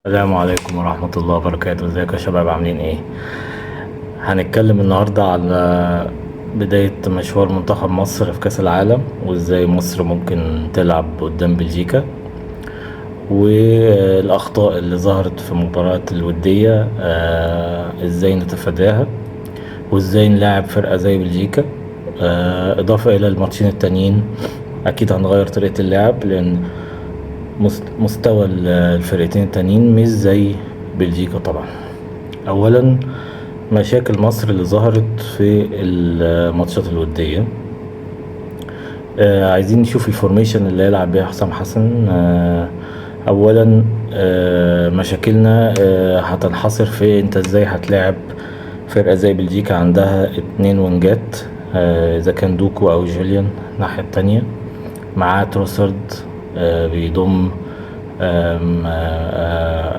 السلام عليكم ورحمة الله وبركاته. ازيكم يا شباب، عاملين ايه؟ هنتكلم النهاردة على بداية مشوار منتخب مصر في كأس العالم، وازاي مصر ممكن تلعب قدام بلجيكا، والأخطاء اللي ظهرت في المباريات الودية، ازاي نتفاداها، وازاي نلاعب فرقة زي بلجيكا. إضافة إلى الماتشين التانيين أكيد هنغير طريقة اللعب، لأن مستوى الفرقتين التانيين مش زي بلجيكا طبعا. أولا مشاكل مصر اللي ظهرت في الماتشات الودية، عايزين نشوف ال formation اللي هيلعب بيها حسام حسن. أولا، مشاكلنا هتنحصر في انت ازاي هتلاعب فرقة زي بلجيكا عندها 2 وينجات، اذا كان دوكو او جوليان الناحية التانية، معاه تروسرد، بيضم،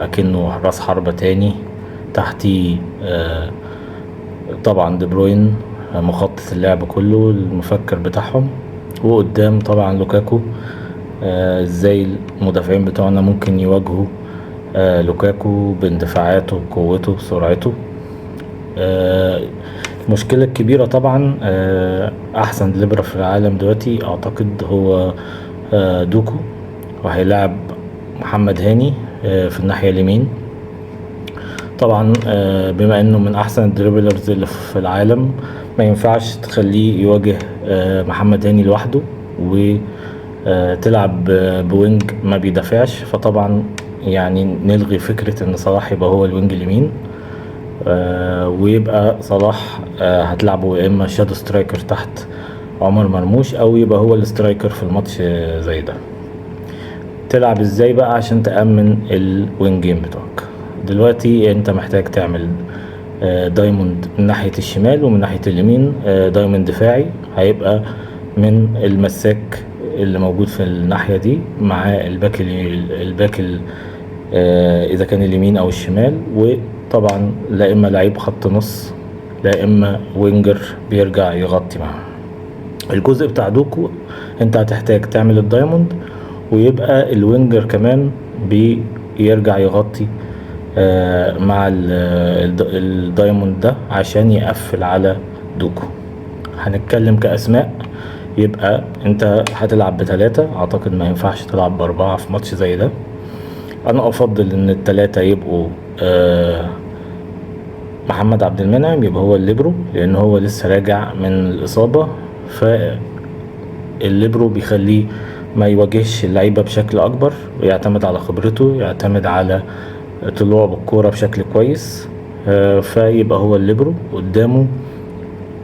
اكنه راس حربة تاني تحتيه، طبعا دي بروين، مخطط اللعب كله المفكر بتاعهم، وقدام طبعا لوكاكو. ازاي المدافعين بتوعنا ممكن يواجهوا لوكاكو باندفاعاته بقوته بسرعته. المشكلة الكبيرة طبعا، احسن ليبرا في العالم دلوقتي اعتقد هو دوكو، وهيلاعب محمد هاني في الناحية اليمين. طبعا، بما انه من احسن ال dribblers اللي في العالم، ما ينفعش تخليه يواجه محمد هاني لوحده و تلعب ب wing ما بيدافعش. فطبعا نلغي فكرة ان صلاح يبقى هو ال wing اليمين، ويبقى صلاح هتلعبه يا اما shadow striker تحت عمر مرموش، او يبقى هو ال striker في الماتش زي ده. تلعب ازاي بقى عشان تأمن الوينجين بتوعك؟ دلوقتي انت محتاج تعمل diamond من ناحية الشمال ومن ناحية اليمين، diamond دفاعي هيبقى من المساك اللي موجود في الناحية دي مع الباك الباك إذا كان اليمين أو الشمال، وطبعا لا إما لعيب خط نص لا إما winger بيرجع يغطي معاه. الجزء بتاع دوكو انت هتحتاج تعمل ال diamond، ويبقى ال winger كمان بيرجع يغطي مع ال diamond ده عشان يقفل على دوكو. هنتكلم كأسماء، يبقى انت هتلعب ب3، اعتقد ما ينفعش تلعب ب4 في ماتش زي ده. انا افضل ان التلاتة يبقوا محمد عبد المنعم يبقى هو الليبرو، لان هو لسه راجع من الاصابة، فالليبرو بيخليه ما يواجهش اللعيبة بشكل اكبر، ويعتمد على خبرته، يعتمد على طلوعه بالكورة بشكل كويس، فيبقى هو الليبرو. قدامه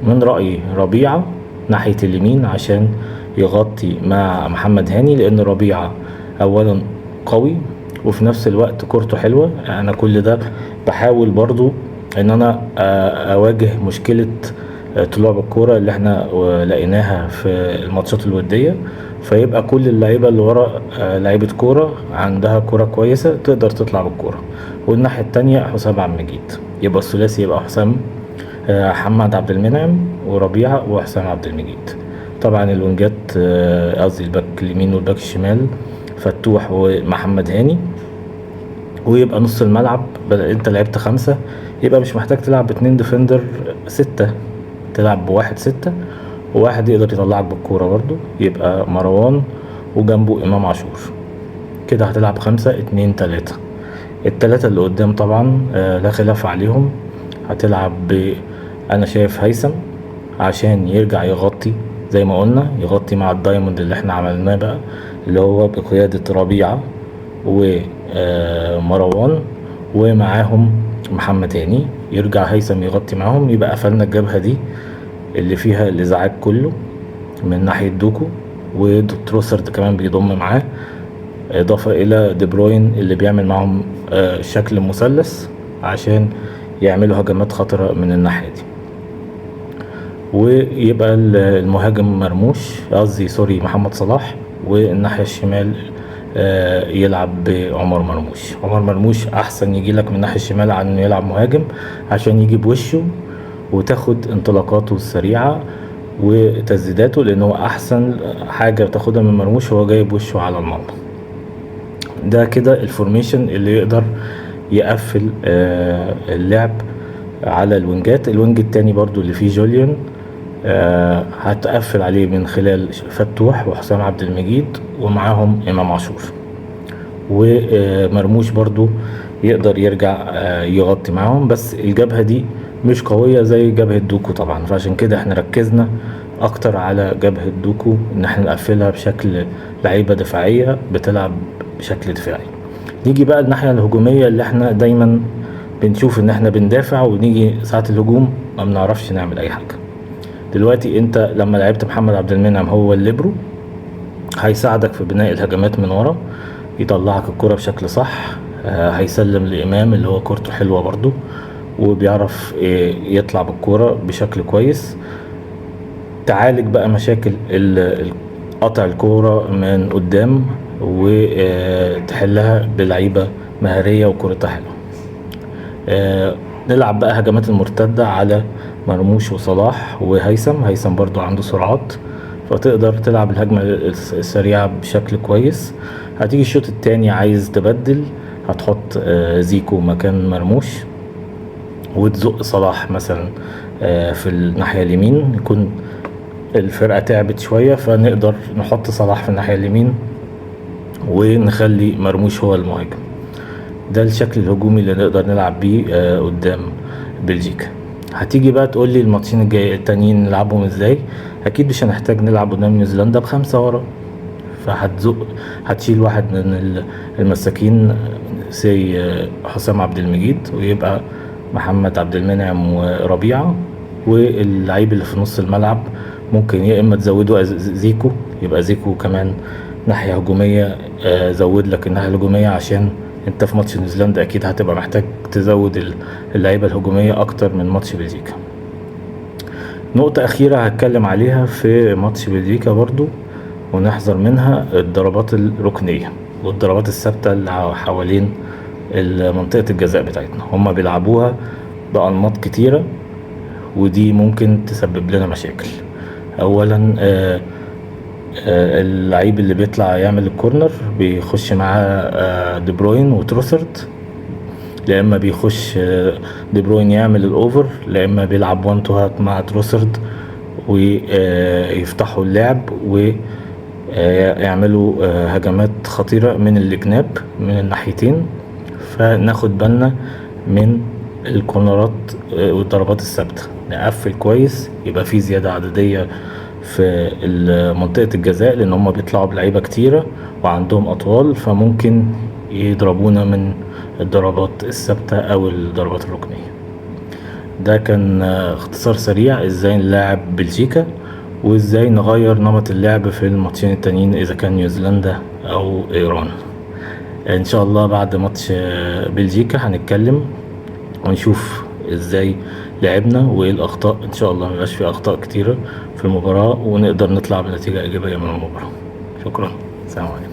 من رأيي ربيعة ناحية اليمين عشان يغطي مع محمد هاني، لأن ربيعة أولا قوي وفي نفس الوقت كورته حلوة. أنا كل ده بحاول برضو إن أنا أواجه مشكلة طلوع بالكورة اللي احنا لقيناها في الماتشات الودية، فيبقى كل اللعيبة اللي ورا، لعيبة كورة عندها كورة كويسة تقدر تطلع بالكورة. والناحية التانية حسام عبد المجيد، يبقى الثلاثي يبقى محمد عبد المنعم وربيعة وحسام عبد المجيد. طبعا الوينجات، قصدي الباك اليمين والباك الشمال فتوح ومحمد هاني، ويبقى نص الملعب بدل انت لعبت 5 يبقى مش محتاج تلعب باتنين defender 6، تلعب بواحد 6 وواحد يقدر يطلعك بالكورة برضو، يبقى مروان وجنبه إمام عاشور. كده هتلعب 5 2 3. التلاتة اللي قدام طبعا، لا خلاف عليهم، هتلعب ب أنا شايف هيثم عشان يرجع يغطي زي ما قلنا، يغطي مع ال diamond اللي احنا عملناه بقى اللي هو بقيادة ربيعة و، مروان ومعاهم محمد هاني، يرجع هيثم يغطي معاهم، يبقى قفلنا الجبهة دي اللي فيها الازعاج كله من ناحية دوكو، وتروسرد كمان بيضم معاه، اضافة الى دي بروين اللي بيعمل معاهم، شكل مثلث عشان يعملوا هجمات خطرة من الناحية دي. ويبقى المهاجم مرموش، قصدي سوري محمد صلاح، والناحية الشمال، يلعب بعمر مرموش. عمر مرموش احسن يجي لك من الناحية الشمال عن انه يلعب مهاجم، عشان يجي بوشه وتاخد انطلاقاته السريعة وتسديداته، لان هو احسن حاجة بتاخدها من مرموش هو جايب وشه على المرمى. ده كده ال formation اللي يقدر يقفل اللعب على الوينجات. ال wing التاني برضو اللي فيه جوليان هتقفل عليه من خلال فتوح وحسام عبد المجيد ومعاهم امام عاشور، ومرموش برضو يقدر يرجع يغطي معاهم، بس الجبهة دي مش قوية زي جبهة دوكو طبعا، فعشان كده احنا ركزنا اكتر على جبهة دوكو ان احنا نقفلها بشكل لعيبة دفاعية بتلعب بشكل دفاعي. نيجي بقى الناحية الهجومية اللي احنا دايما بنشوف ان احنا بندافع ونيجي ساعة الهجوم ما بنعرفش نعمل اي حاجة. دلوقتي انت لما لعبت محمد عبد المنعم هو الليبرو، هيساعدك في بناء الهجمات من ورا، يطلعك الكرة بشكل صح، هيسلم لإمام اللي هو كورته حلوة برضو وبيعرف يطلع بالكورة بشكل كويس. تعالج بقى مشاكل قطع الكورة من قدام وتحلها بلعيبة مهارية وكورتها حلوة. نلعب بقى هجمات المرتدة على مرموش وصلاح وهيثم. هيثم برضو عنده سرعات، فتقدر تلعب الهجمة السريعة بشكل كويس. هتيجي الشوط التاني عايز تبدل، هتحط زيكو مكان مرموش وتزق صلاح مثلا في الناحية اليمين، يكون الفرقة تعبت شوية فنقدر نحط صلاح في الناحية اليمين ونخلي مرموش هو المهاجم. ده الشكل الهجومي اللي نقدر نلعب بيه قدام بلجيكا. هتيجي بقى تقول لي الماتشين الجاي التانيين نلعبهم ازاي؟ اكيد مش هنحتاج نلعب قدام نيوزيلندا ب5 ورا، فهتزق هتشيل واحد من المساكين سي حسام عبد المجيد، ويبقى محمد عبد المنعم وربيعة، واللعيب اللي في نص الملعب ممكن يا اما تزوده زيكو، يبقى زيكو كمان ناحية هجومية، زود لك الناحية الهجومية عشان انت في ماتش نيوزيلندا اكيد هتبقى محتاج تزود اللعيبة الهجومية اكتر من ماتش بلجيكا. نقطة اخيرة هتكلم عليها في ماتش بلجيكا برضو ونحذر منها، الضربات الركنية والضربات الثابتة اللي حوالين منطقة الجزاء بتاعتنا. هما بيلعبوها بأنماط كتيرة ودي ممكن تسبب لنا مشاكل. اولا اللعيب اللي بيطلع يعمل ال corner بيخش معاه دي بروين وتروسرد، لا اما بيخش دي بروين يعمل ال over، لا اما بيلعب one two مع تروسرد ويفتحوا اللعب ويعملوا هجمات خطيرة من الجناب من الناحيتين. فناخد بالنا من الكورنرات والضربات الثابتة، نقفل كويس، يبقى في زيادة عددية في منطقة الجزاء لان هم بيطلعوا بلعيبة كتيرة وعندهم اطوال، فممكن يضربونا من الضربات الثابتة او الضربات الركنية. ده كان اختصار سريع ازاي نلاعب بلجيكا وازاي نغير نمط اللعب في الماتشين التانيين اذا كان نيوزيلندا او ايران. ان شاء الله بعد ماتش بلجيكا هنتكلم ونشوف ازاي لعبنا وايه الاخطاء، ان شاء الله ميبقاش في اخطاء كتيرة في المباراة ونقدر نطلع بنتيجة ايجابية من المباراة. شكرا، سلام عليكم.